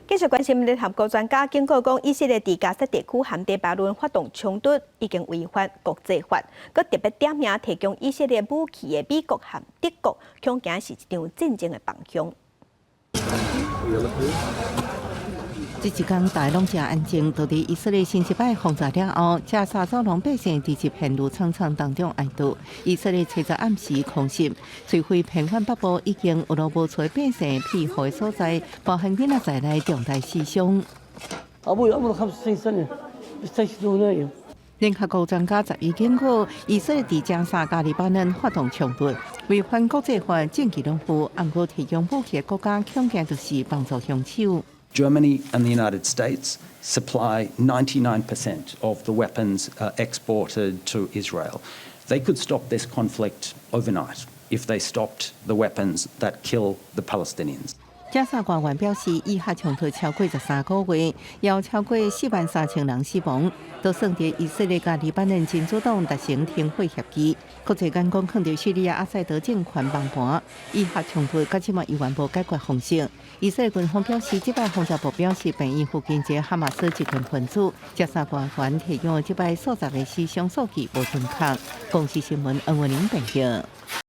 繼續關心聯合國專家警告講，以色列佇加薩地區和黎巴嫩發動衝突，已經違反國際法。閣特別點名提供以色列武器的美國和德國，恐驚是一場戰爭的幫兇。這一工大攏誠安靜，到佇以色列新一擺轟炸了後，加沙走廊百姓佇一片怒蒼蒼當中哀悼。以色列七日暗時空襲，摧毀偏遠北部已經有路無厝百姓庇護的所在，包含囡仔在內重大死傷。 أبوي عمره 65 سنة استشهد ونايم。聯合國專家11警告，以色列佇加沙佮黎巴嫩發動衝突，違反國際法，證據攏有，毋過提供武器的國家恐驚就是幫助兇手。 Germany and the United States supply 99% of the weapons exported to Israel. They could stop this conflict overnight if they stopped the weapons that kill the Palestinians. 加沙官員表示，以哈衝突超過13個月，有超過43,000人死亡。都算佇以色列佮黎巴嫩真主黨達成停火協議，國際眼光囥佇敘利亞阿薩德政權崩盤，以哈衝突到這馬猶原無解決方式。以色列軍方表示，這擺轟炸目標是病院附近一个哈馬斯激進分子。加沙官員提供這擺數十个死傷數據無準確。公視新聞恩文玲報道。